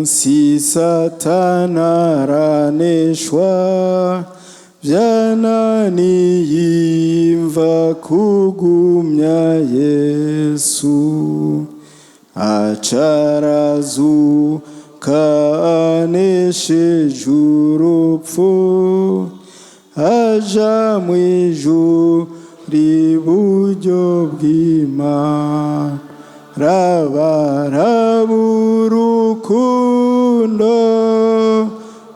Munsi Satani araneshwa, byananiye imva kugumya Yesu. Acarazuka anesheje urupfu, aja mu ijuru iburyo bw'Imana. Rabaraba urukundo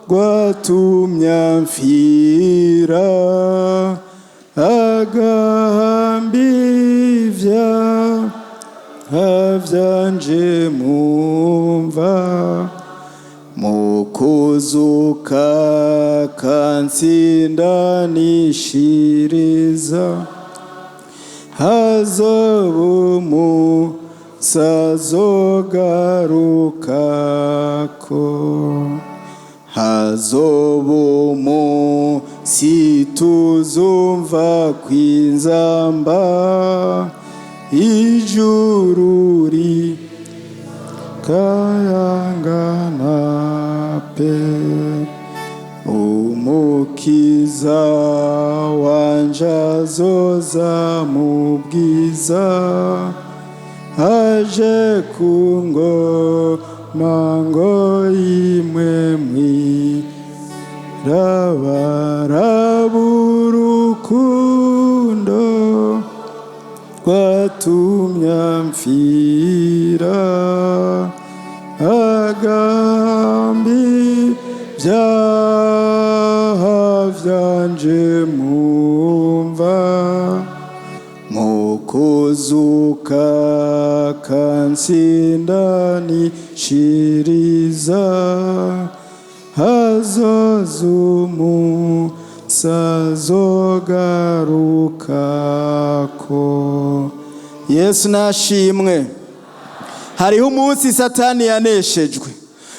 rwatumye amfira, agahamba ivyaha vyanje mumva, mu kuzuka kantsindanishiriza. Hazoba umunsi azogarukako, hazoba umunsi tuzumva kw'inzamba, ijuru rikayangana pe. Umukiza wanje azoza mu bwiza, aje ku ngoma ngo imwe mwirabaraba urukundo rwatumye amfira, agahamba ivyaha vyanje mumva, mu kuzuka kantsindanishiriza. Hazoza umunsi azogarukako. Yesu nashimwe. Hariho umunsi Satani yaneshejwe,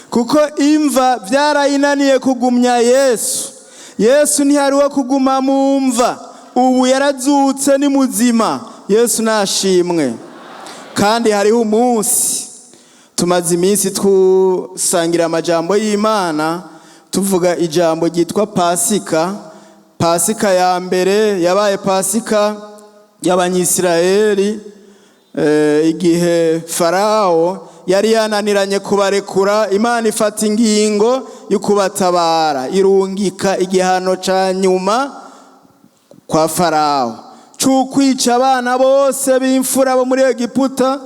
kuko imva byarayinaniye kugumya Yesu. Yesu ntihari wo kuguma mu mva, ubu yarazutse, ni muzima. Yesu nashimwe. Kandi hariho umunsi, tumaze iminsi twusangira amajambo y'Imana, tuvuga ijambo ryitwa Pasika. Pasika ya mbere yabaye Pasika y'Abanyisirayeli, igihe Farawo yari yananiranye kubarekura, Imana ifata ingingo yo kubatabara, irungika igihano ca nyuma kwa Farawo c'ukwica abana bose b'imfura bo muri Egiputa.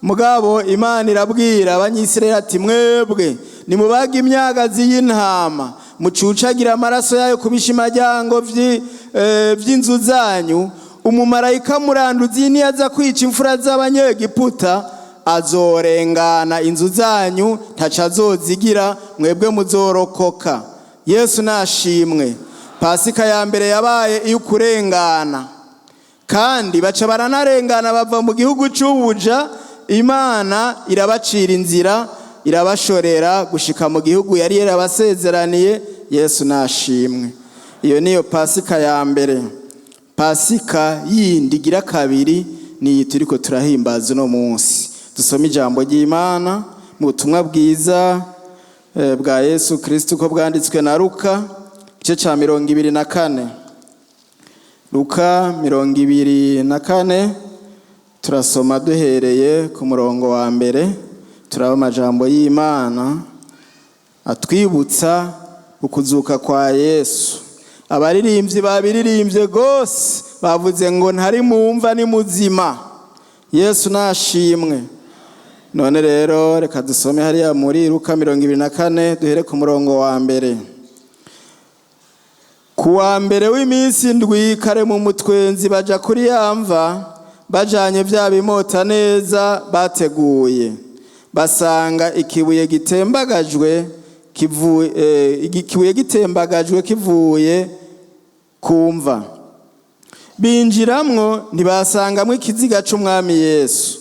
Mugabo Imana irabwira Abanyisirayeli ati: "Mwebwe nimubaga imyagazi y'intama, mucucagira amaraso yayo ku bishimajyango vy'inzu zanyu. Umumarayika muranduzi niyaza kwica imfura z'Abanyegiputa, azorengana inzu zanyu, ntaco azozigira, mwebwe muzorokoka." Yesu nashimwe. Pasika ya mbere yabaye iy'ukurengana, kandi baca baranarengana bava mu gihugu c'ubuja. Imana irabacira inzira, irabashorera gushika mu gihugu yari yarabasezeraniye. Yesu nashimwe. Iyo niyo Pasika ya mbere. Pasika yindi igira kabiri niyi turiko turahimbaza uno munsi. Dusome ijambo ry'Imana mu butumwa bwiza bwa Yesu Kristo uko bwanditswe na Luka, igice ca 24. Luka 24, turasoma duhereye ku murongo wa mbere. Turaba amajambo y'Imana atwibutsa ukuzuka kwa Yesu. Abaririmbyi babiririmbye rwose, bavuze ngo ntari mumva, ni muzima. Yesu nashimwe. None rero reka dusome hariya muri Luka 24, duhere ku murongo wa mbere. Ku wa mbere w'iminsi 7, kare mu mutwenzi, baja kuri ya mva bajanye vya bimota neza bateguye. Basanga ikibuye gitembagajwe kivuye, ikibuye gitembagajwe kivuye ku mva. Binjiramwo, ntibasangamwo ikiziga c'Umwami Yesu.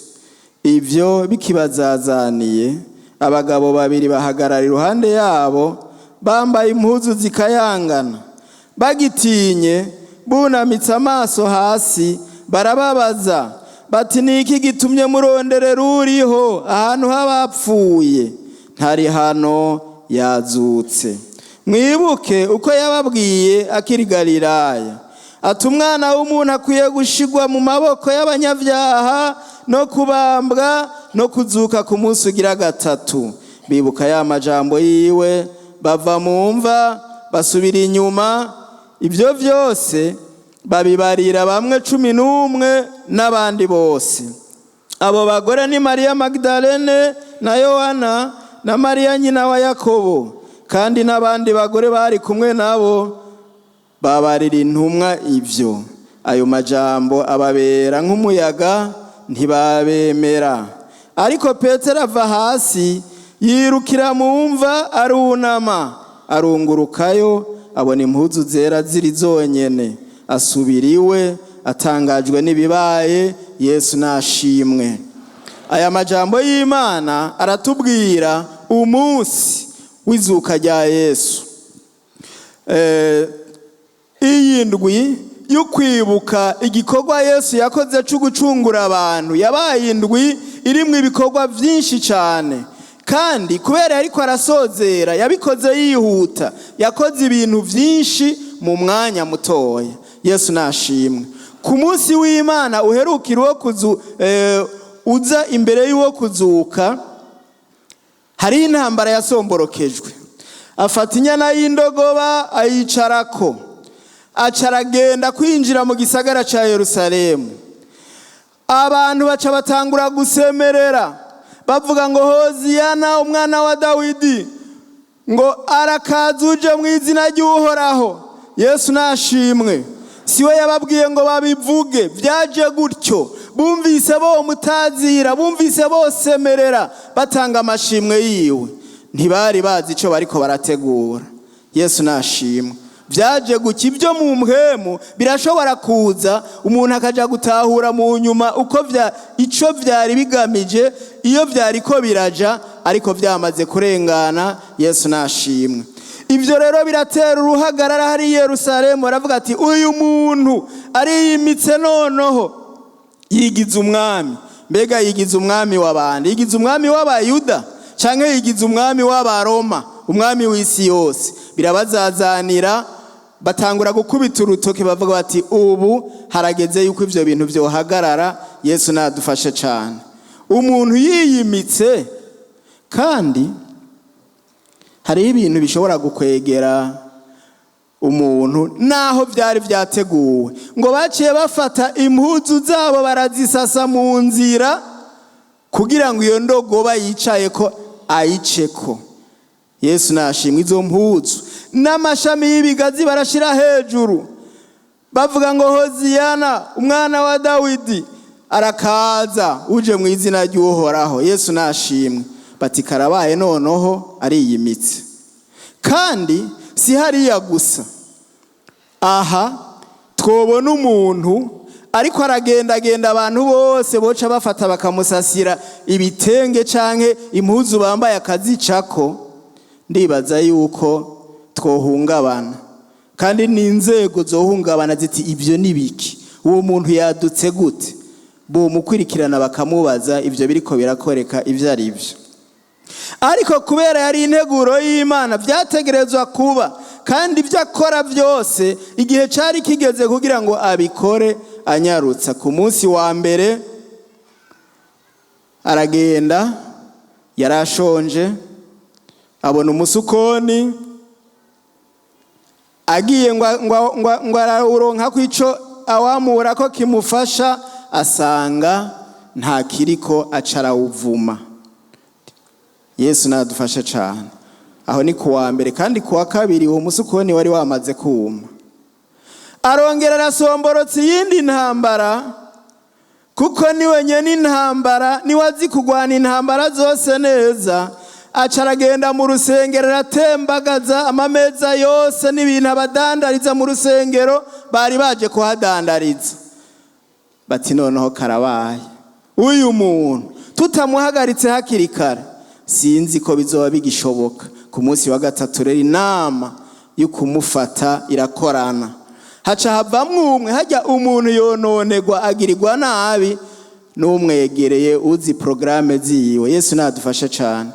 Ivyo bikibazazaniye, abagabo babiri bahagarara iruhande yabo, bambaye impuzu zikayangana. Bagitinye, bunamitse amaso hasi, barababaza bati: "Ni iki gitumye muronderera uriho ahantu h'abapfuye? Ntari hano, yazutse. Mwibuke uko yababwiye akiri Galilaya, ati: 'Umwana w'umuntu akwiye gushigwa mu maboko y'abanyabyaha no kubambwa no kuzuka ku munsi ugira gatatu.' Bibuka ya majambo yiwe, bava mu mva, basubira inyuma, ibyo byose babibarira bamwe 11 n'abandi bose. Abo bagore ni Mariya Magdalene na Yohana na Mariya nyina wa Yakobo, kandi n'abandi bagore bari kumwe nabo babarira intumwa ibyo. Ayo majambo ababera nk'umuyaga, ntibabemera. Ariko Petero ava hasi, yirukira mu mva, arunama, arungurukayo, abona impuzu zera ziri zonyene, asubira iwe atangajwe n'ibibaye. Yesu nashimwe. Aya majambo y'Imana aratubwira umunsi w'izuka rya Yesu. Iyi ndwi yo kwibuka igikorwa Yesu yakoze cyo gucungura abantu yabaye indwi irimwo ibikorwa byinshi cyane, kandi kubera yariko arasozera, yabikoze yihuta, yakoze ibintu byinshi mu mwanya mutoya. Yesu nashimwe. Ku munsi w'Imana uherukira uwo kuzu uza imbere y'uwo kuzuka, hariho intambara yasomborokejwe. Afata inyana y'indogoba, ayicarako, aca aragenda kwinjira mu gisagara cya Yerusalemu. Abantu baca batangura gusemerera, bavuga ngo: 'Hoziyana, umwana wa Dawidi!' Ngo: 'Arakaza uje mu izina ry'Uhoraho!' Yesu nashimwe. Siwe yababwiye ngo babivuge, byaje gutyo. Bumvise bo mutazira, bumvise bosemerera, batanga amashimwe yiwe. Ntibari bazi icyo bariko barategura. Yesu nashimwe. Byaje guki ibyo mu mpwemu birashobora kuza, umuntu akaja gutahura mu nyuma uko vya ico vyari bigamije, iyo vyari ko biraja, ariko byamaze kurengana. Yesu nashimwe. Ibyo rero biratera uruhagarara hari i Yerusalemu. Baravuga ati: 'Uyu muntu ariyimitse, noneho yigize umwami. Mbega yigize umwami w'abandi? Yigize umwami w'Abayuda canke yigize umwami w'Abaroma, umwami w'isi yose?' Birabazazanira, batangura gukubita urutoki, bavuga bati: 'Ubu harageze yuko ivyo bintu vyohagarara.' Yesu nadufashe cane. Umuntu yiyimitse, kandi hariho ibintu bishobora gukwegera umuntu naho byari byateguwe. Ngo baciye bafata impuzu zabo, barazisasa mu nzira kugira ngo iyo ndogoba yicaye ko ayiceko. Yesu nashimwe. Izo mpuzu n'amashami y'ibigazi barashira hejuru, bavuga ngo: 'Hoziyana, umwana wa Dawidi! Arakaza uje mu izina ry'Uhoraho!' Yesu nashimwe. Bati: 'Karabaye, noneho ariyimitse.' Kandi si hariya gusa. Aha twobona umuntu ariko aragendagenda, abantu bose boca bafata bakamusasira ibitenge canke impuzu bambaye akazicako, ndibaza yuko twohungabana, kandi n'inzego zohungabana ziti: 'Ibyo ni biki? Uwo muntu yadutse gute?' Bomukurikirana, bakamubaza ibyo biriko birakoreka ibyo ari byo. Ariko kubera yari integuro y'Imana, byategerezwa kuba, kandi ibyo akora byose igihe cyari kigeze kugira ngo abikore anyarutsa. Ku munsi wa mbere aragenda, yari ashonje, abona umusukoni, agiye ngo arawuronka ko ico awamura ko kimufasha, asanga nta kiriko, aca arawuvuma. Yesu nadufashe cyane. Aho ni kuwa mbere. Kandi kuwa kabiri uwo musukoni wari wamaze kuma. Arongera arasomborotsa iyindi ntambara, kuko niwe nyene intambara, niwe azi kurwana intambara zose neza. Aca aragenda mu rusengero, aratembagaza amameza yose n'ibintu abadandariza mu rusengero bari baje kuhadandariza. Bati: 'Noneho karabaye, uyu muntu tutamuhagaritse hakiri kare, sinzi ko bizoba bigishoboka.' Ku munsi wa gatatu rero inama yo kumufata irakorana, haca havamwo umwe. Hajya umuntu yononerwa, agirirwa nabi n'umwegereye, uzi porogaramu ziyiwe. Yesu nadufashe cyane.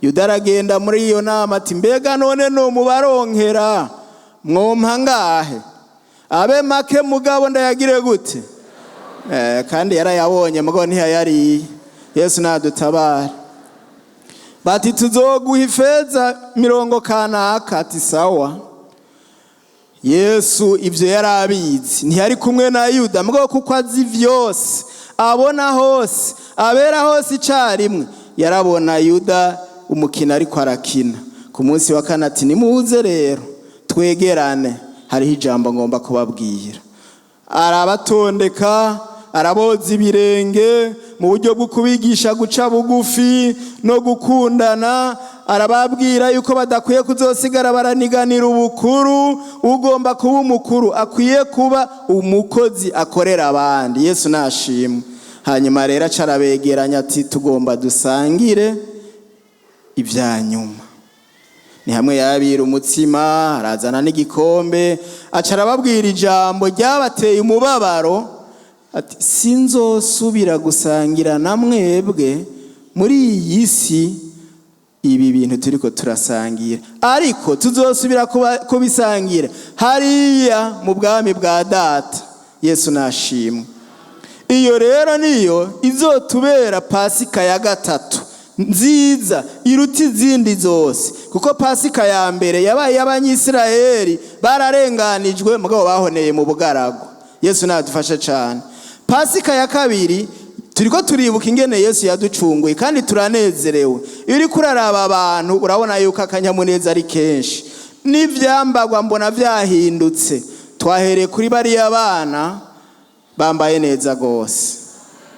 Yuda aragenda muri iyo nama ati: "Mbega none nomubaronkera mwompa ngahe? Abe make, mugabo ndayagire gute?" Kandi yarayabonye, mugabo ntiyayariye. Yesu nadutabare. Bati: "Tuzoguha ifeza mirongo kanaka." Ati: "Sawa." Yesu ibyo yari abizi, ntiyari kumwe na Yuda, mugabo kuko azi vyose, abona hose, abera hose icarimwe, yarabona Yuda umukino ariko arakina. Ku munsi wa kane ati: "Nimuze rero twegerane, hariho ijambo ngomba kubabwira." Arabatondeka, araboza ibirenge mu buryo bwo kubigisha guca bugufi no gukundana. Arababwira yuko badakwiye kuzosigara baraniganira ubukuru. Ugomba kuba umukuru akwiye kuba umukozi akorera abandi. Yesu nashimwe. Hanyuma rero aca arabegeranya ati: "Tugomba dusangire ibya nyuma." Ni hamwe yabira umutsima, arazana n'igikombe, aca arababwira ijambo ryabateye umubabaro, ati: "Sinzosubira gusangira na mwebwe muri iyi si ibi bintu turiko turasangira, ariko tuzosubira kubisangira hariya mu bwami bwa Data." Yesu nashimwe. Iyo rero niyo izotubera Pasika ya gatatu nziza iruta izindi zose, kuko Pasika ya mbere yabaye y'Abanyisiraheli, bararenganijwe, mugabo bahoneye mu bugaragwa. Yesu nadufashe cyane. Pasika ya kabiri turiko turibuka ingene Yesu yaducunguye, kandi turanezerewe. Iyo uriko uraraba abantu, urabona yuko akanyamuneza ari kenshi, n'ivyambagwa mbona vyahindutse. Twahereye kuri bariya bana bambaye neza gose.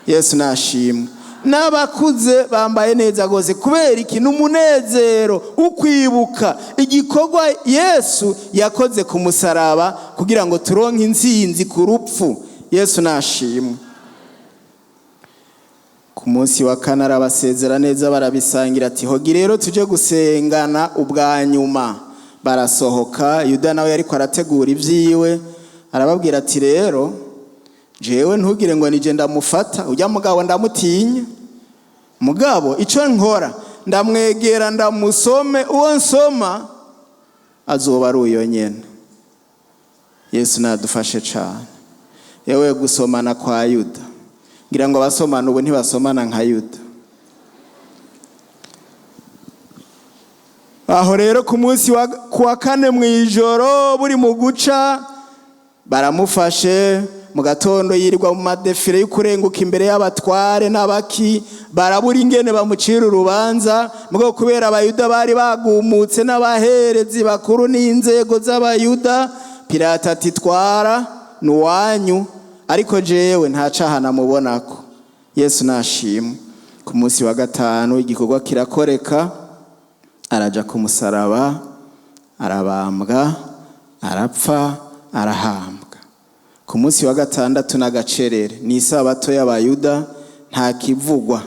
Yesu nashimwe. N'abakuze bambaye neza gose. Kubera iki? Ni umunezero ukwibuka igikorwa Yesu yakoze ku musaraba kugira ngo turonke intsinzi ku rupfu. Yesu nashimwe. Ku munsi wa kane arabasezera neza, barabisangira, ati: "Hogi rero tuje gusengana ubwa nyuma." Barasohoka. Yuda nawe yariko arategura ibyiwe, arababwira ati: "Rero jewe ntugire ngo nije ndamufata, ujya mugabo ndamutinya, mugabo icyo nkora ndamwegera ndamusome, uwo nsoma azoba ari uyo nyene." Yesu nadufashe cyane. Yewe, gusomana kwa Yuda, ngira ngo abasomana ubu ntibasomana nka Yuda. Aho rero ku munsi wa kane mu ijoro buri mu guca, baramufashe. Mu gatondo yirirwa mu madefire yo kurenguka imbere y'abatware n'abaki, barabura ingene bamucira urubanza. Mugabo kubera Abayuda bari bagumutse n'abaherezi bakuru n'inzego z'Abayuda, Pilato ati: "Twara nuwanyu, ariko jewe nta caha namubonako." Yesu nashimwe. Ku munsi wa gatanu igikorwa kirakoreka, araja ku musaraba, arabambwa, arapfa, arahambwa. Ku munsi wa gatandatu n'agacerere, ni isabato y'Abayuda, nta kivugwa.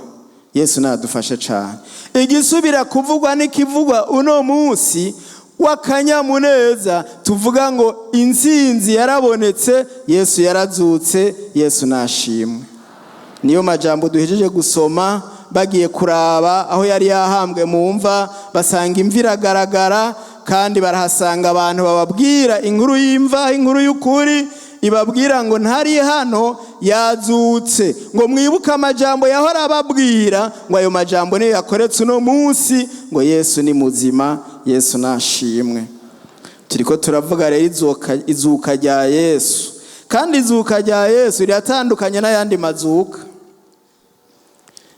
Yesu nadufashe cyane. Igisubira kuvugwa n'ikivugwa uno munsi w'akanyamuneza, tuvuga ngo intsinzi yarabonetse, Yesu yarazutse. Yesu nashimwe. Niyo majambo duhejeje gusoma. Bagiye kuraba aho yari yahambwe mu mva, basanga imva iragaragara, kandi barahasanga abantu bababwira inkuru y'imva, inkuru y'ukuri ibabwira ngo ntari hano, yazutse, ngo mwibuke amajambo yahora ababwira, ngo ayo majambo niyo yakoretse uno munsi, ngo Yesu ni muzima. Yesu nashimwe. Turiko turavuga rero izuka rya Yesu, kandi izuka rya Yesu riratandukanye n'ayandi mazuka.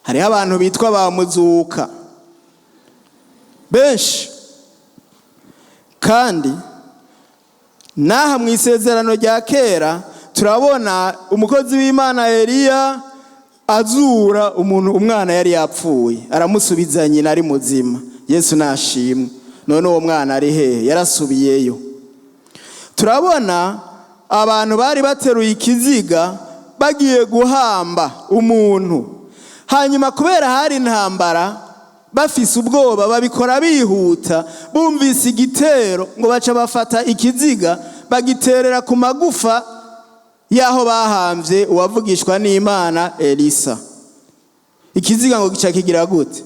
Hariho abantu bitwa ba muzuka benshi, kandi n'aha mu isezerano rya kera turabona umukozi w'Imana Eliya azura umuntu, umwana yari yapfuye, aramusubiza nyina ari muzima. Yesu nashimwe. None uwo mwana ari hehe? Yarasubiyeyo. Turabona abantu bari bateruye ikiziga bagiye guhamba umuntu, hanyuma kubera hari intambara, bafise ubwoba, babikora bihuta, bumvise igitero, ngo baca bafata ikiziga bagiterera ku magufa y'aho bahambye uwavugishwa n'Imana Elisa. Ikiziga ngo gica kigira gute?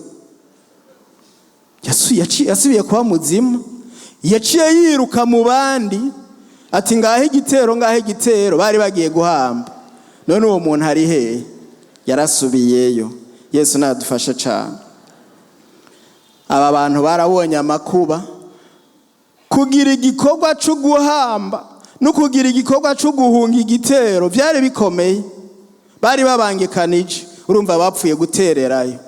Yasubiye kuba muzima. Yaciye yiruka mu bandi ati: "Ngaho igitero, ngaho igitero!" Bari bagiye guhamba. None uwo muntu ari hehe? Yarasubiyeyo. Yesu nadufashe cyane. Aba bantu barabonye amakuba. Kugira igikorwa cyo guhamba no kugira igikorwa cyo guhunga igitero byari bikomeye, bari babangikanije. Urumva bapfuye gutererayo.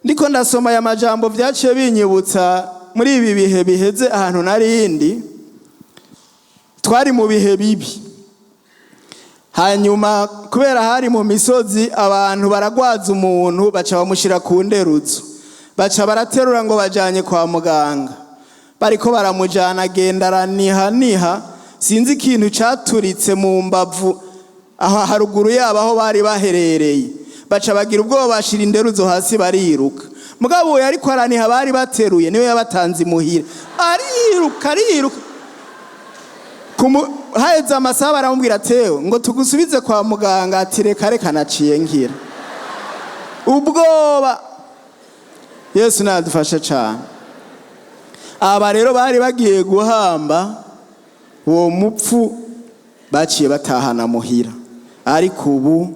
Ndiko ndasoma aya majambo, byaciye binyibutsa muri ibi bihe biheze, ahantu narindi twari mu bihe bibi. Hanyuma kubera hari mu misozi, abantu baragwaza umuntu, baca bamushyira ku nderuzo, baca baraterura ngo bajanye kwa muganga. Bariko baramujana, agenda araniha niha, sinzi ikintu caturitse mu mbavu aho haruguru yabo aho bari baherereye. Baca bagira ubwoba, bashira inderuzo hasi, bariruka. Mugabo uwo yariko araniha bari bateruye niwe yabatanze imuhira, ariruka, ariruka. Haheze amasaha, baramubwira: "Tewe, ngo tugusubize kwa muganga." Ati: "Reka reka, naciye ngira ubwoba." Yesu nadufashe cyane. Aba rero bari bagiye guhamba uwo mupfu, baciye batahana muhira, ariko ubu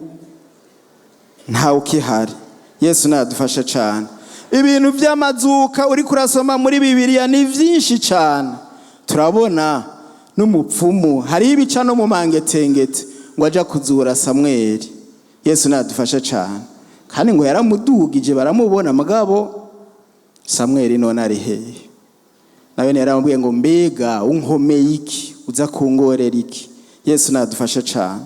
ntawe ukihari. Yesu nadufashe cyane. Ibintu by'amazuka uri kurasoma muri Bibiliya ni byinshi cyane. Turabona n'umupfumu, hariho ibica no mu mangetengete ngo ajya kuzura Samweli. Yesu nadufashe cyane. Kandi ngo yaramudugije, baramubona. Mugabo Samweli none ari hehe? Nawe yaramubwiye ngo: "Mbega unkomeye iki? Uza kungorera iki?" Yesu nadufashe cyane.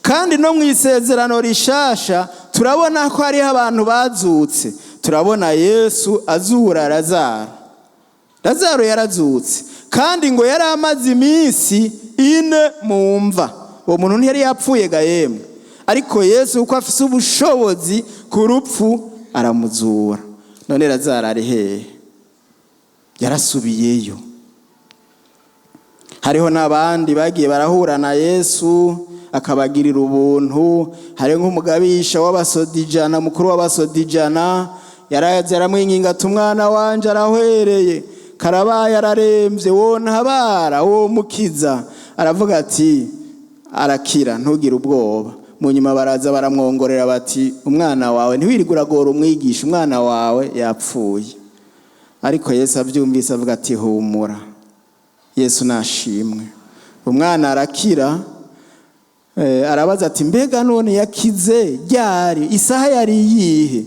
Kandi no mu Isezerano Rishasha turabona ko hariho abantu bazutse. Turabona Yesu azura Lazaro. Lazaro yarazutse, kandi ngo yari amaze iminsi 4 mu mva. Uwo muntu ntiyari yapfuye ga yemwe, ariko Yesu, kuko afise ubushobozi ku rupfu, aramuzura. None Lazaro ari hehe? Yarasubiyeyo. Hariho n'abandi bagiye barahura na Yesu, akabagirira ubuntu. Hari nk'umugabisha w'abasodijana, mukuru w'abasodijana, yaraza aramwinginga ati: "Umwana wanje arahwereye, karabaye, ararembye, wo ntabara, wo mukiza." Aravuga ati: "Arakira, ntugire ubwoba." Mu nyuma baraza baramwongorera bati: "Umwana wawe, ntiwirirwe uragora umwigisha, umwana wawe yapfuye." Ariko Yesu abyumvise avuga ati: "Humura." Yesu nashimwe. Umwana arakira. Arabaza ati: "Mbega none yakize ryari? Isaha yari iyihe?"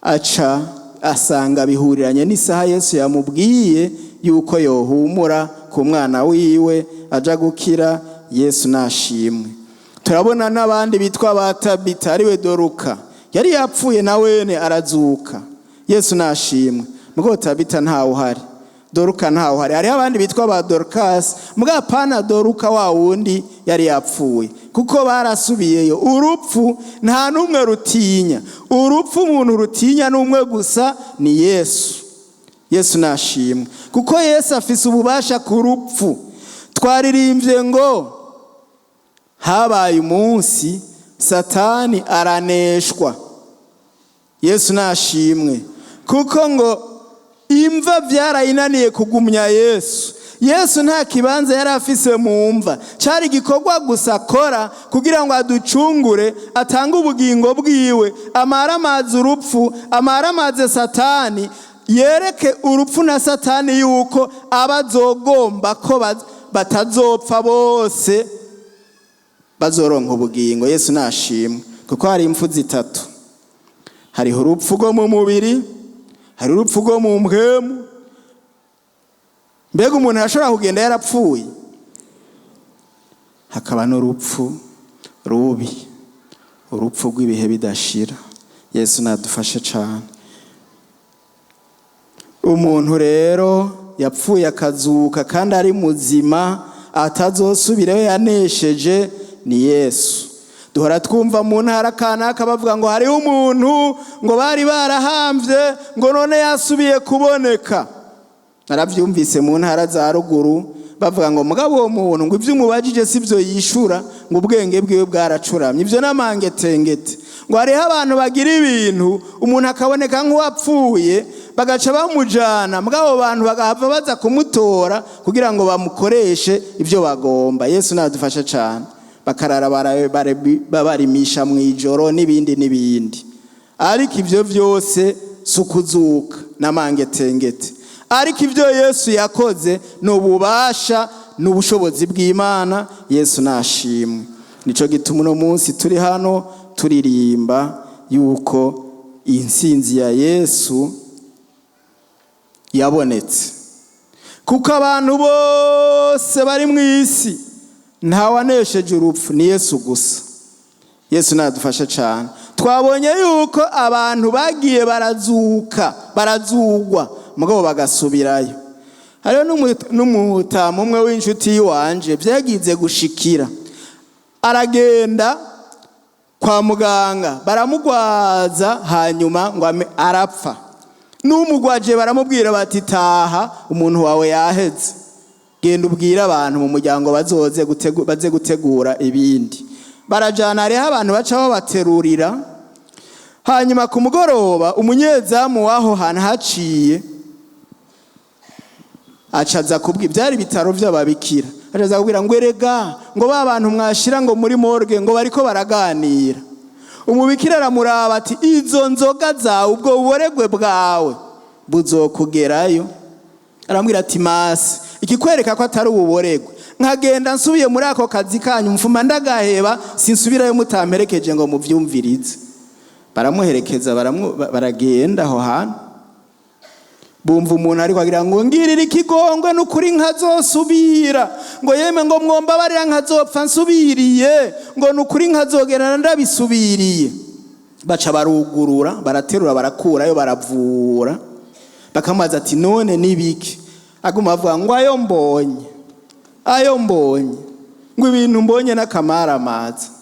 Aca asanga bihuriranye n'isaha Yesu yamubwiye yuko yohumura ku mwana wiwe aja gukira. Yesu nashimwe. Turabona n'abandi bitwa ba Tabita, ariwe Doruka, yari yapfuye, na wene arazuka. Yesu nashimwe. Mugabo Tabita ntawe uhari, Doruka ntawe uhari. Hariho abandi bitwa ba Dorukasi, mugabo apana Doruka wa wundi yari yapfuye, kuko barasubiyeyo. Urupfu nta n'umwe rutinya. Urupfu umuntu rutinya n'umwe gusa, ni Yesu. Yesu nashimwe, kuko Yesu afise ububasha ku rupfu. Twaririmbye ngo habaye umunsi Satani araneshwa. Yesu nashimwe, kuko ngo imva byarayinaniye kugumya Yesu. Yesu nta kibanza yari afise mu mva. Cyari igikorwa gusa akora kugira ngo aducungure, atange ubugingo bwiwe, amaramaze urupfu, amaramaze Satani, yereke urupfu na Satani yuko abazogomba ko batazopfa bose, bazoronka ubugingo. Yesu nashimwe, kuko hari impfu zitatu: hariho urupfu rwo mu mubiri, hari urupfu rwo mu mpwemu. Mbega umuntu arashobora kugenda yarapfuye? Hakaba n'urupfu rubi, urupfu rw'ibihe bidashira. Yesu nadufashe cyane. Umuntu rero yapfuye akazuka kandi ari muzima, atazosubirayo, yanesheje, ni Yesu. Duhora twumva mu ntara kanaka bavuga ngo hariho umuntu ngo bari barahambye, ngo none yasubiye kuboneka. Naravyumvise mu ntara za ruguru bavuga ngo mugabo uwo muntu ngo ibyo umubajije si byo yishura, ngo ubwenge bwiwe bwaracuramye. Ibyo n'amangetengete. Ngo hariho abantu bagira ibintu, umuntu akaboneka nk'uwapfuye, bagaca bamujana, mugabo abo bantu bagahava baza kumutora kugira ngo bamukoreshe ibyo bagomba. Yesu nadufasha cyane. Bakarara babarimisha mu ijoro n'ibindi n'ibindi. Ariko ibyo byose si ukuzuka n'amangetengete. Ariko ibyo Yesu yakoze ni ububasha n'ubushobozi bw'Imana. Yesu nashimwe. Nico gituma uno munsi turi hano turirimba yuko intsinzi ya Yesu yabonetse, kuko abantu bose bari mu isi ntawanesheje urupfu, ni Yesu gusa. Yesu nadufashe cyane. Twabonye yuko abantu bagiye barazuka, barazugwa, mugabo bagasubirayo. Hariho n'umutamu umwe w'inshuti yiwanje byagize gushikira, aragenda kwa muganga baramugwaza, hanyuma ngo arapfa. N'umugwaje baramubwira bati taha, umuntu wawe yaheze, genda ubwire abantu mu muryango bazoze baze gutegura ibindi. Barajana, hariho abantu baca babaterurira. Hanyuma ku mugoroba umunyezamu w'aho hantu haciye acaza kubwira, byari ibitaro by'ababikira, acaza kubwira ngo erega ngo ba bantu mwashira ngo muri morgue ngo bariko baraganira. Umubikira aramuraba ati izo nzoga zawe, ubwo buboregwe bwawe buzokugerayo. Aramubwira ati masi, ikikwereka ko atari ububoregwe, nkagenda nsubiye muri ako kazi kanyu mfuma ndagaheba, sinsubirayo mutamperekeje ngo muvyumvirize. Baramuherekeza, baragenda aho hantu, bumva umuntu ariko agira ngo ngirira ikigongwe n'ukuri nkazosubira, ngo yeme ngo mwombabarira nkazopfa nsubiriye, ngo n'ukuri nkazogenda ndabisubiriye. Baca barugurura, baraterura, barakurayo, baravura. Bakamubaza ati none nibiki? Aguma avuga ngo ayo mbonye, ayo mbonye, ngo ibintu mbonye n'akamaramaza.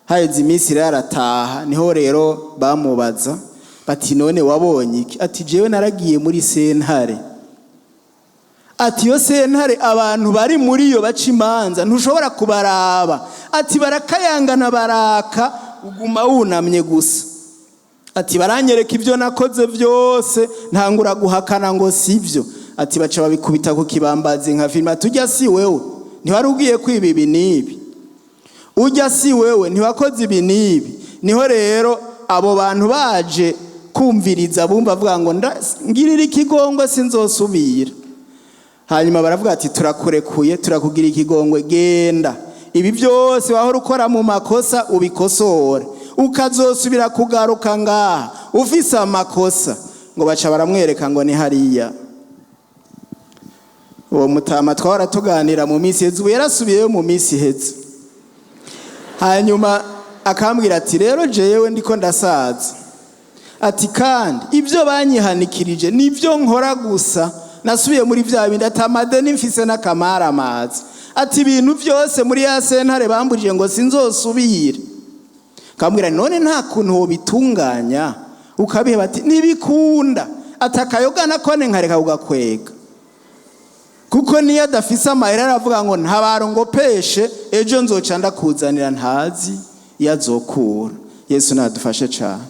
Haheze iminsi rero arataha, niho rero bamubaza bati none wabonye iki? Ati jewe naragiye muri sentare. Ati iyo sentare abantu bari muri yo baca imanza ntushobora kubaraba. Ati barakayangana baraka, uguma wunamye gusa. Ati baranyereka ibyo nakoze byose, ntangura guhakana ngo sivyo. Ati baca babikubita ku kibambazi nka filime. Ati ujya si wewe, ntiwari ugiye kwiba ibi n'ibi, ujya si wewe, ntiwakoze ibi n'ibi. Niho rero abo bantu baje kumviriza bumva avuga ngo ngirira ikigongwe sinzosubira. Hanyuma baravuga ati turakurekuye, turakugira ikigongwe, genda ibi byose wahora ukora mu makosa ubikosore, ukazosubira kugaruka ngaha ufise amakosa. Ngo baca baramwereka ngo ni hariya. Uwo mutama twahora tuganira mu minsi iheze, ubu yarasubiyeyo mu minsi iheze. Hanyuma akambwira ati rero jewe ndiko ndasaza, ati kandi ibyo banyihanikirije nibyo nkora gusa, nasubiye muri bya bindi, ati amadeni mfise n'akamaramaza, ati ibintu byose muri ya sentare bambujije ngo sinzosubire. Kambwira none nta kuntu wobitunganya ukabiheba? Ati ntibikunda, ati akayoga nakone nkareka kugakwega, kuko niyo adafise amahera aravuga ngo ntabaro ngo peshe, ejo nzoca ndakuzanira, ntazi iyo azokura. Yesu nadufashe cyane.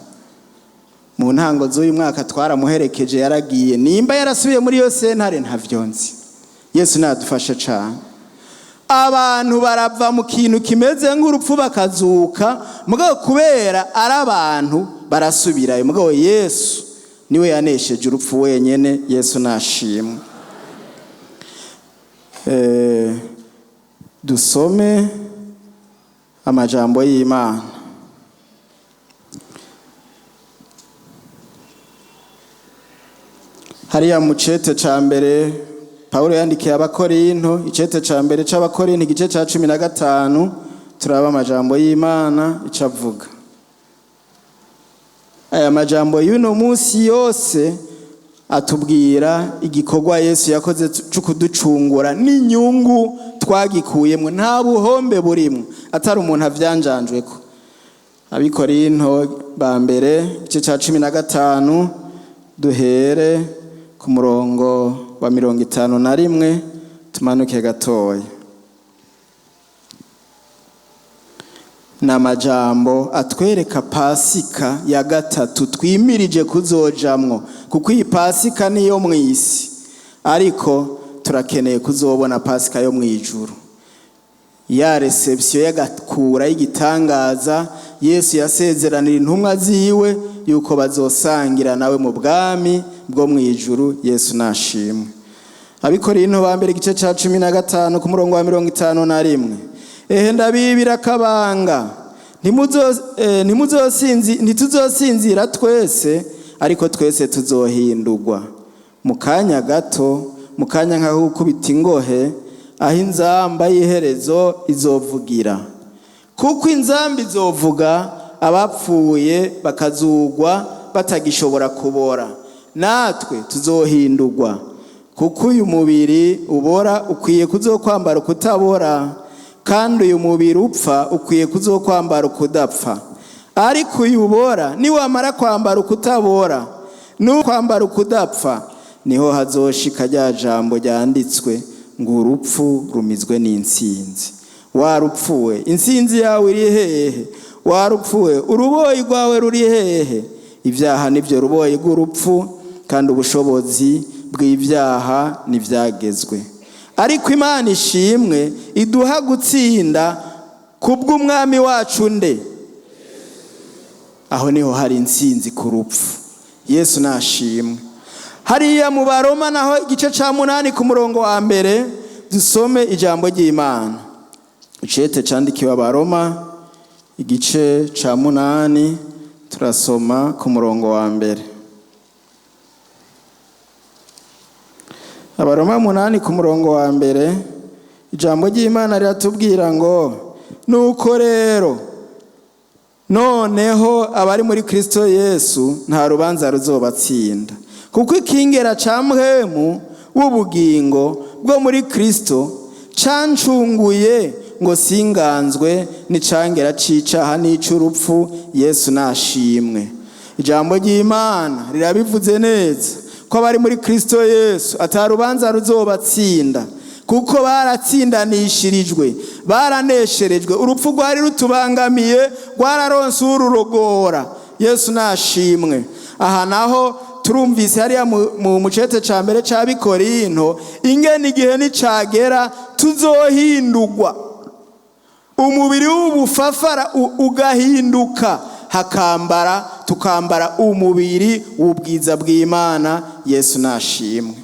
Mu ntango z'uyu mwaka twaramuherekeje, yaragiye, nimba yarasubiye muri iyo sentare ntavyo nzi. Yesu nadufashe cyane. Abantu barava mu kintu kimeze nk'urupfu bakazuka, mugabo kubera ari abantu barasubirayo. Mugabo Yesu niwe yanesheje urupfu wenyene. Yesu nashimwe. Dusome amajambo y'Imana. Hariya mu cete ca mbere Paulo yandikiye Abakorinto, icete ca mbere c'Abakorinto igice ca 15, turaba amajambo y'Imana ico avuga. Aya majambo y'uno munsi yose atubwira igikorwa Yesu yakoze cyo kuducungura n'inyungu twagikuyemwo, nta buhombe burimwo, atari umuntu avyanjanjweko. Abikorinto ba mbere igice ca 15, duhere ku murongo wa 51, tumanuke gatoya. Ni amajambo atwereka Pasika ya gatatu twimirije kuzojamwo, kuko iyi Pasika niyo mu isi, ariko turakeneye kuzobona Pasika yo mu ijuru, ya réception y'agakura y'igitangaza Yesu yasezeranira intumwa ziwe yuko bazosangira nawe mu bwami bwo mu ijuru. Yesu nashimwe. Abikorinto ba mbere, igice ca 15, ku murongo wa 51: "Ehe, ndabibira akabanga, ntituzosinzira twese, ariko twese tuzohindurwa mu kanya gato, mu kanya nk'aho gukubita ingohe, aho inzamba y'iherezo izovugira. Kuko inzamba izovuga, abapfuye bakazugwa batagishobora kubora, natwe tuzohindurwa. Kuko uyu mubiri ubora ukwiye kuzokwambara ukutabora, kandi uyu mubiri upfa ukwiye kuzokwambara ukudapfa. Ariko uyu ubora niwamara kwambara ukutabora n'ukwambara ukudapfa, niho hazoshika rya jambo ryanditswe ngo: 'Urupfu rumizwe n'intsinzi.' Warupfuwe, intsinzi yawe iri hehe? Warupfuwe, uruboyi rwawe ruri hehe?" Ibyaha nibyo ruboyi rw'urupfu, kandi ubushobozi bw'ibyaha ntibyagezwe. Ariko Imana ishimwe iduha gutsinda kubw'Umwami wacu nde? Aho niho hari intsinzi ku rupfu. Yesu nashimwe. Hariya mu Baroma naho, igice cya 8, ku murongo wa 1, dusome ijambo ry'Imana. Icete cyandikiwe Abaroma, igice cya 8, turasoma ku murongo wa 1. Abaroma 8, ku murongo wa 1, ijambo ry'Imana riratubwira ngo: "Nuko rero noneho abari muri Kristo Yesu nta rubanza ruzobatsinda, kuko ikingera ca mpwemu w'ubugingo bwo muri Kristo cancunguye ngo singanzwe n'icangera c'icaha n'ic'urupfu." Yesu nashimwe. Ijambo ry'Imana rirabivuze neza ko abari muri Kristo Yesu ata rubanza ruzobatsinda, kuko baratsindanishirijwe, baranesherejwe. Urupfu rwari rutubangamiye rwararonse ururogora. Yesu nashimwe. Aha naho turumvise hariya mu mucete ca mbere c'Abikorinto ingene igihe nicagera tuzohindurwa, umubiri w'ubufafara ugahinduka, hakambara tukambara umubiri w'ubwiza bw'Imana. Yesu nashimwe.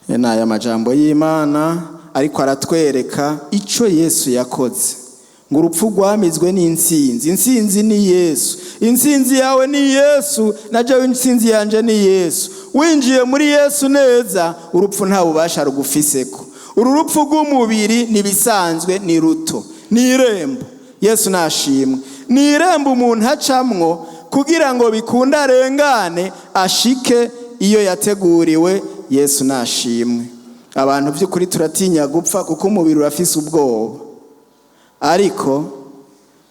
Ni aya majambo y'Imana ariko aratwereka ico Yesu yakoze, ngo urupfu rwamizwe n'intsinzi. Intsinzi ni Yesu. Intsinzi yawe ni Yesu, na jewe intsinzi yanje ni Yesu. Winjiye muri Yesu neza, urupfu nta bubasha rugufiseko. Uru rupfu rw'umubiri nibisanzwe, ni ruto, ni irembo. Yesu nashimwe. Ni irembo umuntu acamwo kugira ngo bikunde arengane, ashike iyo yateguriwe. Yesu nashimwe. Abantu by'ukuri turatinya gupfa, kuko umubiri urafise ubwoba. Ariko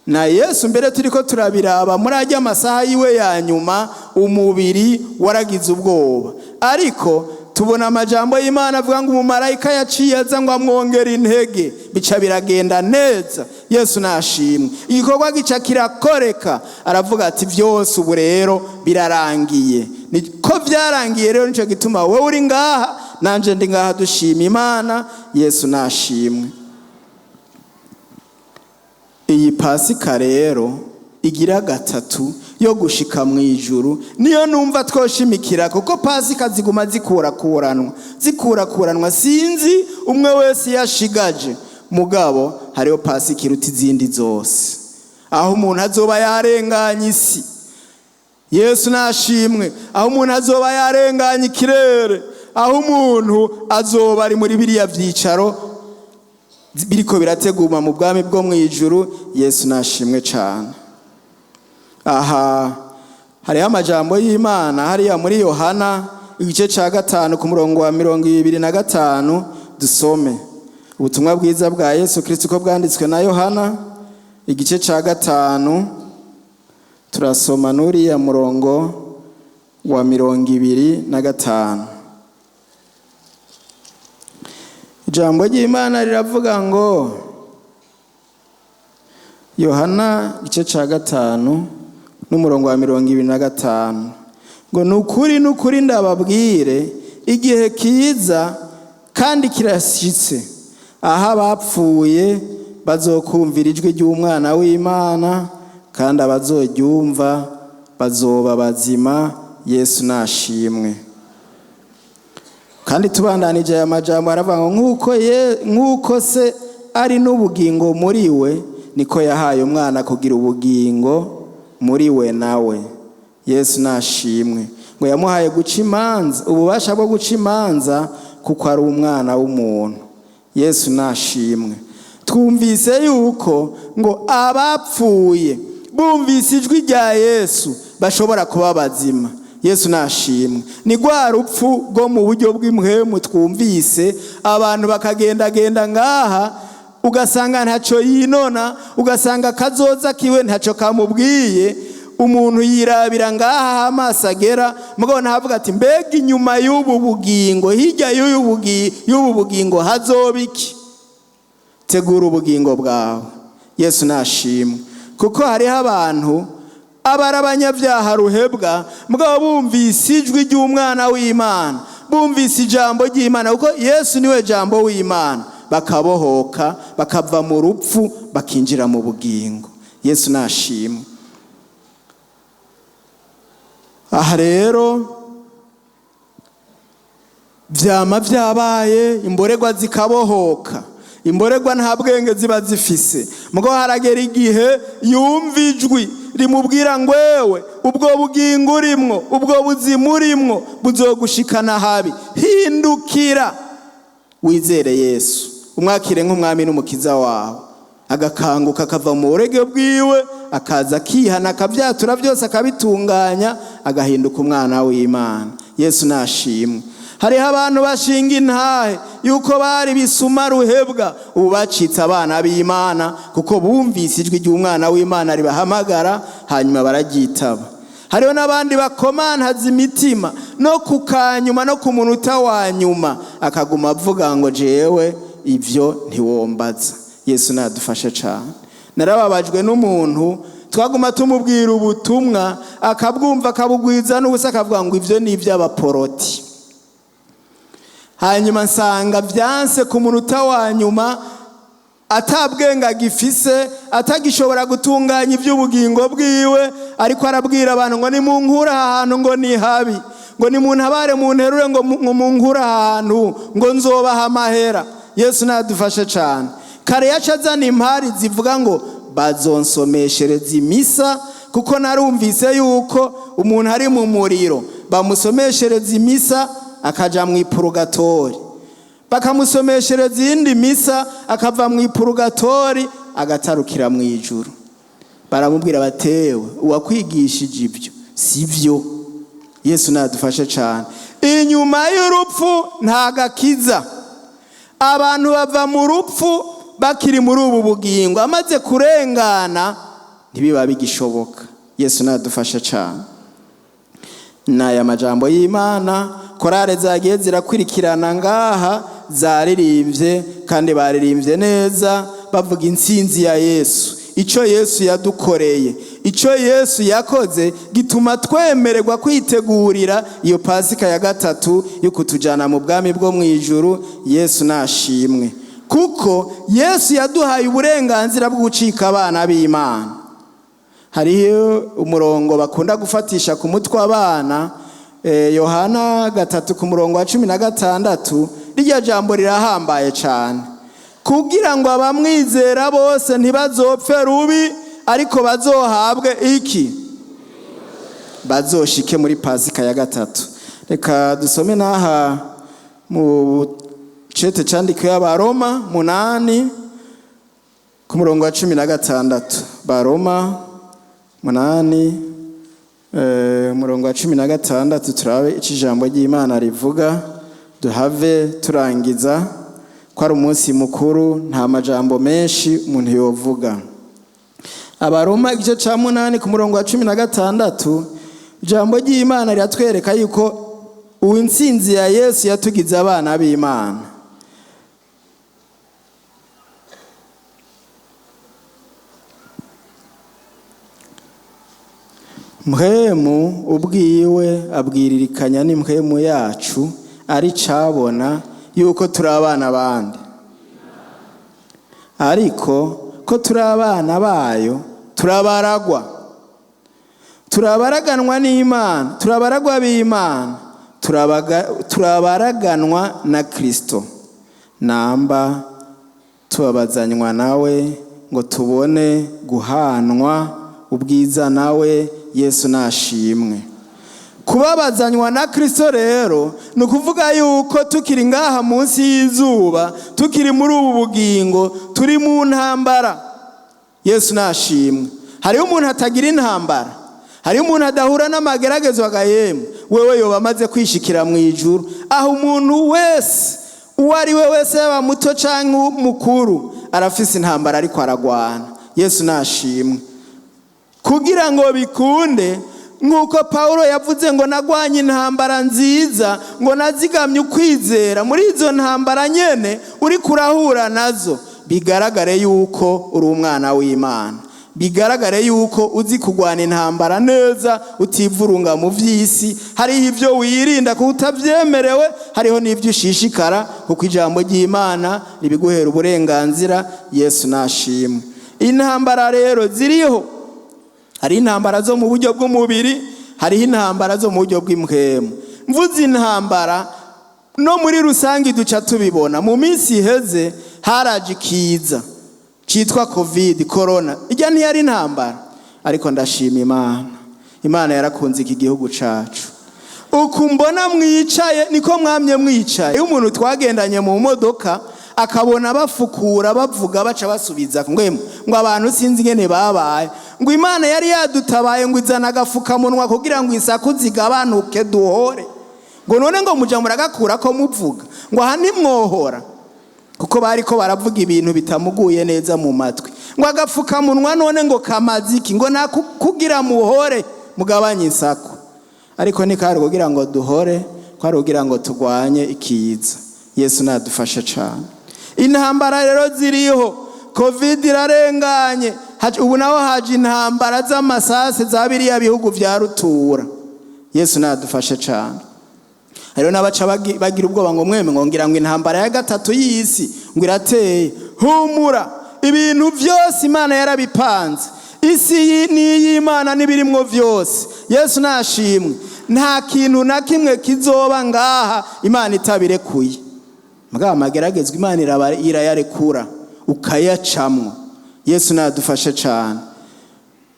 na Yesu mbere turiko turabiraba muri ajya amasaha yiwe ya nyuma, umubiri waragize ubwoba, ariko tubona amajambo y'Imana avuga ngo umumarayika yaciye aza ngo amwongere intege, bica biragenda neza. Yesu nashimwe. Igikorwa gica kirakoreka. Aravuga ati: "Byose ubu rero birarangiye." Ko byarangiye rero, nicyo gituma wowe uri ngaha, nanje ndi ngaha, dushima Imana. Yesu nashimwe. Iyi Pasika rero igira gatatu yo gushika mu ijuru niyo numva twoshimikira, kuko Pasika ziguma zikurakuranwa, zikurakuranwa. Sinzi umwe wese yashigaje, mugabo hariho Pasika iruta izindi zose, aho umuntu azoba yarenganye isi. Yesu nashimwe. Aho umuntu azoba yarenganye ikirere, aho umuntu azoba ari muri biriya byicaro biriko birategurwa mu bwami bwo mu ijuru. Yesu nashimwe cyane. Aha hariho amajambo y'Imana hariya muri Yohana, igice cya 5, ku murongo wa 25. Dusome ubutumwa bwiza bwa Yesu Kristo ko bwanditswe na Yohana, igice cya 5, turasoma n'uriya murongo wa 25. Ijambo ry'Imana riravuga ngo, Yohana igice cya 5 n'umurongo wa 25, ngo: "Ni ukuri, ni ukuri, ndababwire, igihe kiza kandi kirashyitse aho abapfuye bazokumvira ijwi ry'Umwana w'Imana, kandi abazoryumva bazoba bazima." Yesu nashimwe. Kandi tubandanije aya majambo, aravuga ngo: "Nk'uko se ari n'ubugingo muri we, niko yahaye Umwana kugira ubugingo muri we nawe." Yesu nashimwe. Ngo yamuhaye guca imanza, ububasha bwo guca imanza, kuko ari Umwana w'umuntu. Yesu nashimwe. Twumvise yuko ngo abapfuye bumvise ijwi rya Yesu bashobora kuba bazima. Yesu nashimwe. Ni rwa rupfu rwo mu buryo bw'impwemu twumvise, abantu bakagendagenda ngaha, ugasanga ntacyo yinona, ugasanga akazoza kiwe ntacyo kamubwiye. Umuntu yirabira ngaha aho amaso agera, mugabo ntavuga ati: "Mbega inyuma y'ubu bugingo, hirya y'ubu bugingo hazoba iki?" Tegura ubugingo bwawe. Yesu nashimwe. Kuko hariho abantu aba ari abanyabyaha ruhebwa, mugabo bumvise ijwi ry'Umwana w'Imana, bumvise ijambo ry'Imana, kuko Yesu niwe Jambo w'Imana, bakabohoka, bakava mu rupfu bakinjira mu bugingo. Yesu nashimwe. Aha rero vyama vyabaye, imboregwa zikabohoka. Imboregwa nta bwenge ziba zifise, mugabo haragera igihe yumva ijwi rimubwira ngo: "Wewe, ubwo bugingo urimwo, ubwo buzima urimwo buzogushikana habi. Hindukira wizere Yesu, umwakire nk'Umwami n'Umukiza wawe." Agakanguka, akava mu burege bwiwe, akaza akihana, akabyatura byose, akabitunganya, agahinduka umwana w'Imana. Yesu nashimwe. Hariho abantu bashinga intahe yuko bari bisuma ruhebwa, ubu bacitse abana b'Imana, kuko bumvise ijwi ry'Umwana w'Imana ribahamagara, hanyuma bararyitaba. Hariho n'abandi bakomantaza imitima, no ku kanyuma, no ku munota wa nyuma, akaguma avuga ngo: "Jewe ibyo ntiwombaza." Yesu nadufashe cyane. Narababajwe n'umuntu twaguma tumubwira ubutumwa, akabwumva, akabugwiza n'ubusa, akavuga ngo: "Ibyo ni iby'abaporoti." Hanyuma nsanga byanse ku munota wa nyuma, atabwenga agifise, atagishobora gutunganya iby'ubugingo bwiwe, ariko arabwira abantu ngo: "Nimunkure aha hantu," ngo "ni habi," ngo "nimuntabare, munterure," ngo "munkure aha hantu," ngo "nzobaha amahera." Yesu nadufashe cyane. Kare yaca azana impari zivuga ngo: "Bazonsomeshereza imisa, kuko narumvise yuko umuntu ari mu muriro bamusomeshereza imisa akaja mu ipurugatori, bakamusomeshereza iyindi misa akava mu ipurugatori agatarukira mu ijuru." Baramubwira batewe: "Uwakwigishije ibyo si byo." Yesu nadufashe cyane. Inyuma y'urupfu nta gakiza. Abantu bava mu rupfu bakiri muri ubu bugingo, amaze kurengana ntibiba bigishoboka. Yesu nadufashe cyane. Ni aya majambo y'Imana. Korale zagiye zirakurikirana ngaha zaririmbye, kandi baririmbye neza, bavuga intsinzi ya Yesu, icyo Yesu yadukoreye, icyo Yesu yakoze gituma twemererwa kwitegurira iyo Pasika ya gatatu yo kutujyana mu bwami bwo mu ijuru. Yesu nashimwe, kuko Yesu yaduhaye uburenganzira bwo gucika abana b'Imana. Hariho umurongo bakunda gufatisha ku mutwe abana, Yohana 3 ku murongo wa 16. Rirya jambo rirahambaye cyane: kugira ngo abamwizera bose ntibazopfe rubi, ariko bazohabwe iki? Bazoshike muri Pasika ya gatatu. Reka dusome n'aha mu cete candikiwe Abaroma 8 ku murongo wa 16. Baroma 8, umurongo wa 16, turabe icyo ijambo ry'Imana rivuga, duhave turangiza, ko ari umunsi mukuru, nta majambo menshi umuntu yovuga. Abaroma igice cya 8 ku murongo wa 16, ijambo ry'Imana riratwereka yuko ubu intsinzi ya Yesu yatugize abana b'Imana. Mpwemu ubwiwe abwiririkanya n'impwemu yacu ari cabona yuko turi abana bandi, ariko ko turi abana bayo turabaragwa, turabaraganwa n'Imana, turabaragwa b'Imana, turabaraganwa na Kristo, namba tubabazanywa nawe ngo tubone guhanwa ubwiza nawe. Yesu nashimwe. Kubabazanywa na Kristo rero ni ukuvuga yuko tukiri ngaha munsi y'izuba, tukiri muri ubu bugingo, turi mu ntambara. Yesu nashimwe. Hariho umuntu atagira intambara, hariho umuntu adahura n'amageragezo agahemu, wewe yoba amaze kwishikira mu ijuru. Aho umuntu wese, uwo ari we wese, yaba muto cyangwa mukuru, arafise intambara ariko aragwana. Yesu nashimwe. Kugira ngo bikunde, nk'uko Pawulo yavuze ngo nagwanye intambara nziza, ngo nazigamye ukwizera, muri izo ntambara nyene uri kurahura nazo, bigaragare yuko uri umwana w'Imana, bigaragare yuko uzi kurwana intambara neza, utivurunga mu vy'isi. Hariho ibyo wirinda kuko utabyemerewe, hariho n'ibyo ushishikara kuko ijambo ry'Imana ribiguhera uburenganzira. Yesu nashimwe. Intambara rero ziriho. Hari intambara zo mu buryo bw'umubiri, hariho intambara zo mu buryo bw'impwemu. Mvuze intambara no muri rusange duca tubibona. Mu minsi iheze haraje ikiza cyitwa COVID, corona. Ijya ntiyari intambara? Ariko ndashima Imana, Imana yarakunze iki gihugu cacu. Uku mbona mwicaye niko mwamye mwicaye. Iyo umuntu twagendanye mu modoka akabona bafukura, bavuga, baca basubiza ngo ngo abantu sinzi ingene babaye, ngo Imana yari yadutabaye, ngo izana agafukamunwa kugira ngo isaku zigabanuke duhore, ngo none ngo muja muragakura ko muvuga, ngo aha ntimwohora, kuko bariko baravuga ibintu bitamuguye neza mu matwi, ngo agapfukamunwa none ngo kamaze iki, ngo nakugira muhore mugabanye isaku. Ariko ntikari kugira ngo duhore, kwari kugira ngo turwanye ikiza. Yesu nadufashe cyane. Intambara rero ziriho. COVID irarenganye, ubu naho haje intambara z'amasase za biriya bihugu vya rutura. Yesu nadufashe cyane. Hariho n'abaca bagira ubwoba ngo mweme ngo ngira ngo intambara ya gatatu y'isi ngo irateye. Humura, ibintu byose Imana yarabipanze. Isi ni iy'Imana n'ibirimwo byose. Yesu nashimwe. Nta kintu na kimwe kizoba ngaha Imana itabirekuye. Mugabo amageragezwa Imana irayarekura ukayacamwo. Yesu nadufashe cyane.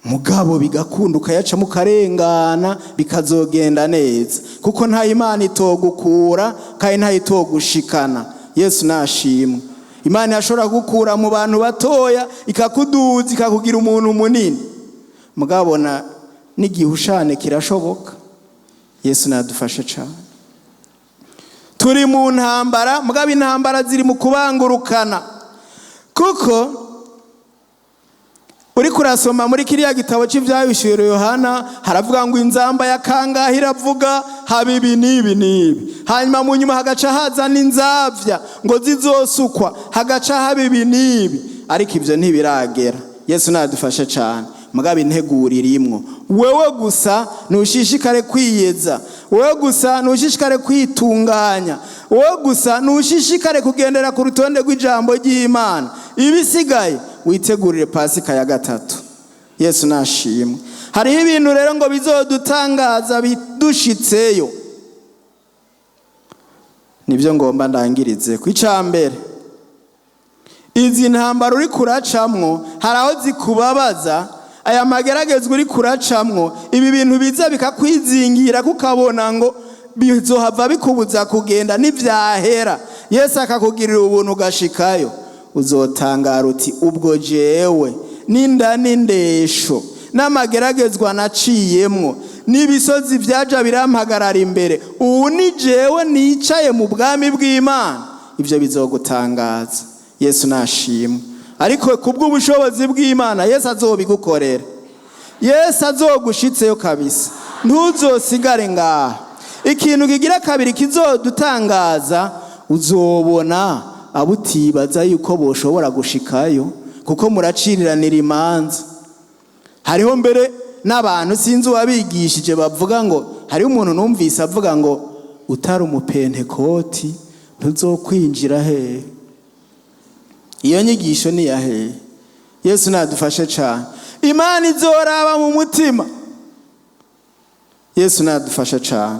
Mugabo bigakunda ukayacamo ukarengana, bikazogenda neza, kuko nta Imana itogukura kandi nta itogushikana. Yesu nashimwe. Imana yashobora gukura mu bantu batoya ikakuduza, ikakugira umuntu munini. Mugabona n'igihushane kirashoboka. Yesu nadufashe cyane. Turi mu ntambara, mugabo intambara ziri mu kubangurukana, kuko uri kurasoma muri kiriya gitabo cy'Ibyahishuriwe Yohana, haravuga ngo inzamba ya kangahe iravuga, haba ibi n'ibi n'ibi, hanyuma mu nyuma hagaca haza n'inzavya ngo zizosukwa, hagaca haba ibi n'ibi, ariko ibyo ntibiragera. Yesu nadufashe cyane. Mugabo integuro irimwo. Wewe gusa ntushishikare kwiyeza, wewe gusa ntushishikare kwitunganya, wewe gusa ntushishikare kugendera ku rutonde rw'ijambo ry'Imana, ibisigaye witegurire Pasika ya gatatu. Yesu nashimwe. Hariho ibintu rero ngo bizodutangaza bidushitseyo, nibyo ngomba ndangirize ku icambere. Izi ntambara uri kuracamwo, hari aho zikubabaza. Aya mageragezwa uri kuracamwo, ibi bintu biza bikakwizingira, kukabona ngo bizohava bikubuza kugenda, nivyahera Yesu akakugirira ubuntu ugashikayo, uzotangara uti ubwo jewe n'inda n'indesho n'amageragezwa naciyemwo n'ibisozi vyaja birampagarara imbere, ubu ni jewe nicaye mu bwami bw'Imana. Ibyo bizogutangaza. Yesu nashimwe. Ariko kubw'ubushobozi bw'Imana Yesu azobigukorera, Yesu azogushitseyo kabisa, ntuzosigare ngaha. Ikintu kigira kabiri kizodutangaza, uzobona abutibaza yuko boshobora gushikayo, kuko muraciriranira imanza. Hariho mbere N'abantu sinzi uwabigishije bavuga ngo hariho umuntu numvise avuga ngo utari umupentekoti ntuzokwinjira hehe. Iyo nyigisho ni iya hehe? Yesu nadufashe cyane. Imana izoraba mu mutima. Yesu nadufashe cyane.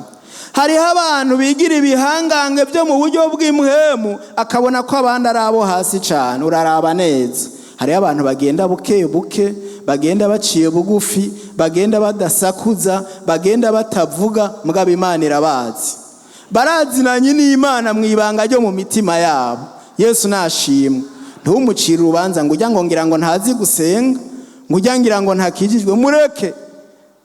Hariho abantu bigira ibihangange byo mu buryo bw'impwemu, akabona ko abandi ari abo hasi cyane. Uraraba neza, hariho abantu bagenda buke buke, bagenda baciye bugufi, bagenda badasakuza, bagenda batavuga, mugabo Imana irabazi. Barazinanye n'Imana mu ibanga ryo mu mitima yabo. Yesu nashimwe. Ntumucire urubanza ngo ujya ngo ngira ngo ntazi gusenga, ngo ujya ngira ngo ntakijijwe. Mureke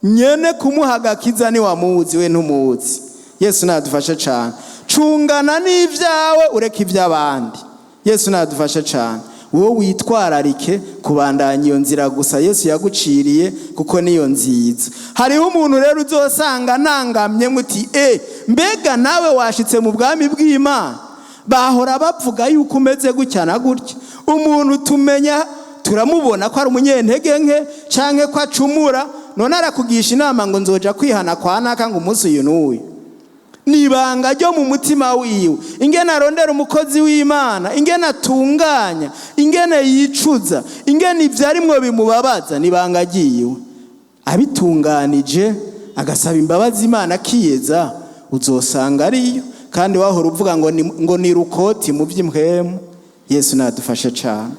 nyene kumuha agakiza, ni wamuzi we ntumuzi. Yesu nadufashe cyane. Cungana n'ibyawe, ureke iby'abandi. Yesu nadufashe cyane. Wowe witwararike kubandanya iyo nzira gusa Yesu yaguciriye, kuko niyo nziza. Hariho umuntu rero uzosanga nangamye muti: "E, mbega nawe washitse mu bwami bw'Imana? Bahora bavuga yuko umeze gutya na gutya." Umuntu tumenya, turamubona ko ari umunyentege nke canke ko acumura, none arakugisha inama ngo nzoja kwihana kwa naka ngo umunsi uyu n'uyu. Ni ibanga ryo mu mutima wiwe, ingene arondera umukozi w'Imana, ingene atunganya, ingene yicuza, ingene ibyo arimwo bimubabaza. Ni ibanga ryiwe. Abitunganije, agasaba imbabazi Imana, akiyeza, uzosanga ariyo. Kandi wahora uvuga ngo ni rukoti mu by'impwemu. Yesu nadufashe cyane.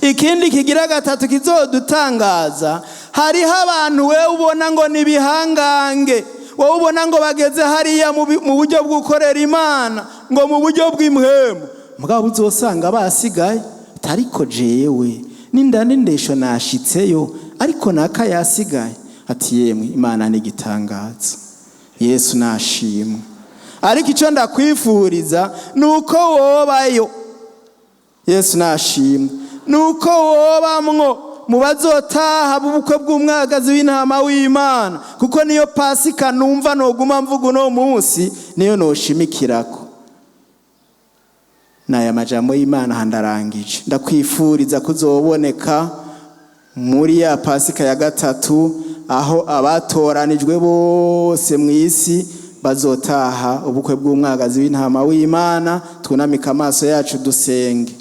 Ikindi kigira gatatu kizodutangaza, hariho abantu wewe ubona ngo ni ibihangange, wowe ubona ngo bageze hariya mu buryo bw'ukorera Imana, ngo mu buryo bw'impwemu, mugabo uzosanga basigaye. Ariko jewe n'inda n'indesho nashitseyo, ariko naka yasigaye. Ati: "Yemwe, Imana ni igitangaza." Yesu nashimwe. Ariko icyo ndakwifuriza ni uko wobayo. Yesu nashimwe. Ni uko wobamwo mu bazotaha b'ubukwe bw'umwagazi w'intama w'Imana, kuko niyo Pasika numva noguma mvuga uno munsi, niyo noshimikirako. N'aya majambo y'Imana handarangije. Ndakwifuriza kuzoboneka muri ya Pasika ya gatatu, aho abatoranijwe bose mu isi bazotaha ubukwe bw'umwagazi w'intama w'Imana. Twunamike amaso yacu, dusenge.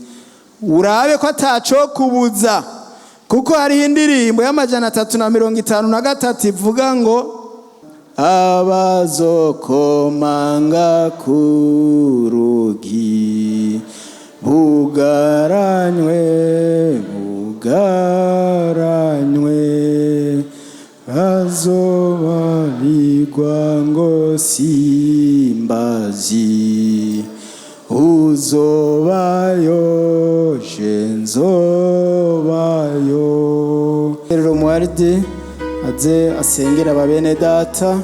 Urabe ko ataco kubuza, kuko hariho indirimbo y'353 ivuga ngo abazokomanga ku rugi bugaranywe, bugaranywe, bazobarirwa ngo simbazi. Uzobayo, je nzobayo. Rero muwaridi aze asengera ababene data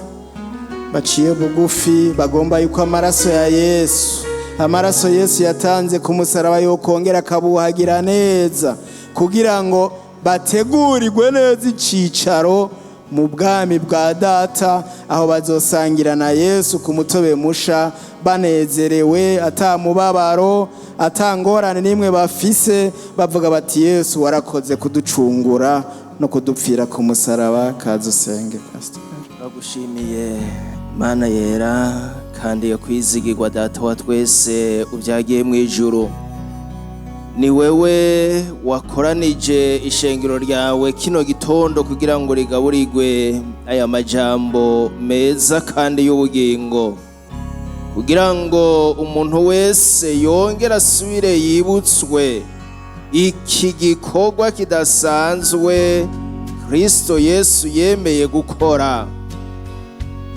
baciye bugufi, bagomba yuko amaraso ya Yesu, amaraso Yesu yatanze ku musaraba, yokongera akabuhagira neza, kugira ngo bategurirwe neza icicaro mu bwami bwa Data, aho bazosangira na Yesu ku mutobe musha, banezerewe, ata mubabaro, ata ngorane n'imwe bafise, bavuga bati: "Yesu, warakoze kuducungura no kudupfira ku musaraba." Kaze usenge, Pastor. Turagushimiye, Mana yera kandi yo kwizigirwa, Data wa twese ubyagiye mu ijuru. Ni wewe wakoranije ishengero ryawe kino gitondo kugira ngo rigaburirwe aya majambo meza kandi y'ubugingo, kugira ngo umuntu wese yongere asubire yibutswe iki gikorwa kidasanzwe Kristo Yesu yemeye gukora,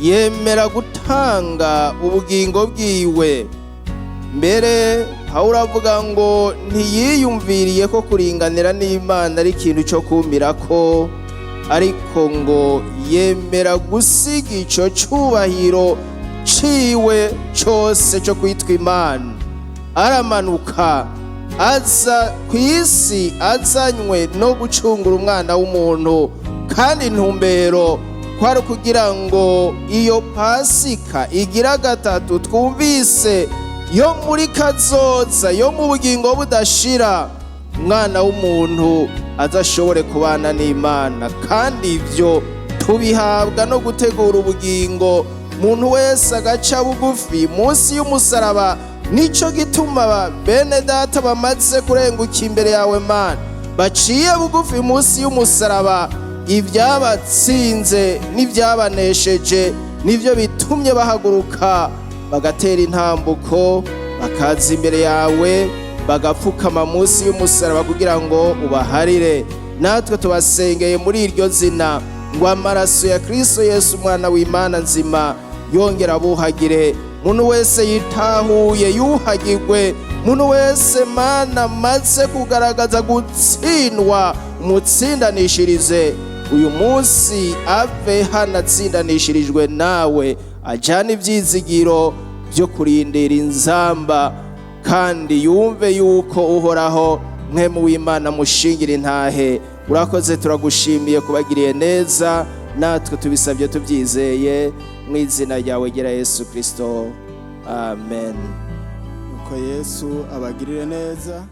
yemera gutanga ubugingo bwiwe. Mbere Pawulo avuga ngo ntiyiyumviriye ko kuringanira n'Imana ari ikintu cyo kumira ko, ariko ngo yemera gusiga ico cubahiro ciwe cose cyo kwitwa Imana, aramanuka aza ku isi azanywe no gucungura umwana w'umuntu. Kandi intumbero kwari kugira ngo iyo Pasika igira gatatu twumvise yo muri kazoza, yo mu bugingo budashira, umwana w'umuntu azashobore kubana n'Imana. Kandi ibyo tubihabwa no gutegura ubugingo, muntu wese agaca bugufi munsi y'umusaraba. Nico gituma bene data bamaze kurenguka imbere yawe Mana, baciye bugufi munsi y'umusaraba, ibyabatsinze n'ibyabanesheje nibyo bitumye bahaguruka bagatera intambuko, bakaza imbere yawe, bagapfukama munsi y'umusaraba kugira ngo ubaharire. Natwe tubasengeye muri iryo zina ngo amaraso ya Kristo Yesu umwana w'Imana nzima yongera abuhagire. Muntu wese yitahuye yuhagirwe, muntu wese Mana amaze kugaragaza gutsindwa, umutsindanishirize uyu munsi, ave hano atsindanishirijwe nawe, ajyane ibyizigiro byo kurindira inzamba, kandi yumve yuko Uhoraho mwemu w'Imana mushingira intahe. Urakoze, turagushimiye kubagiriye neza, natwe tubisabye tubyizeye mu izina ryawe gera Yesu Kristo, amen. Nuko Yesu abagirire neza.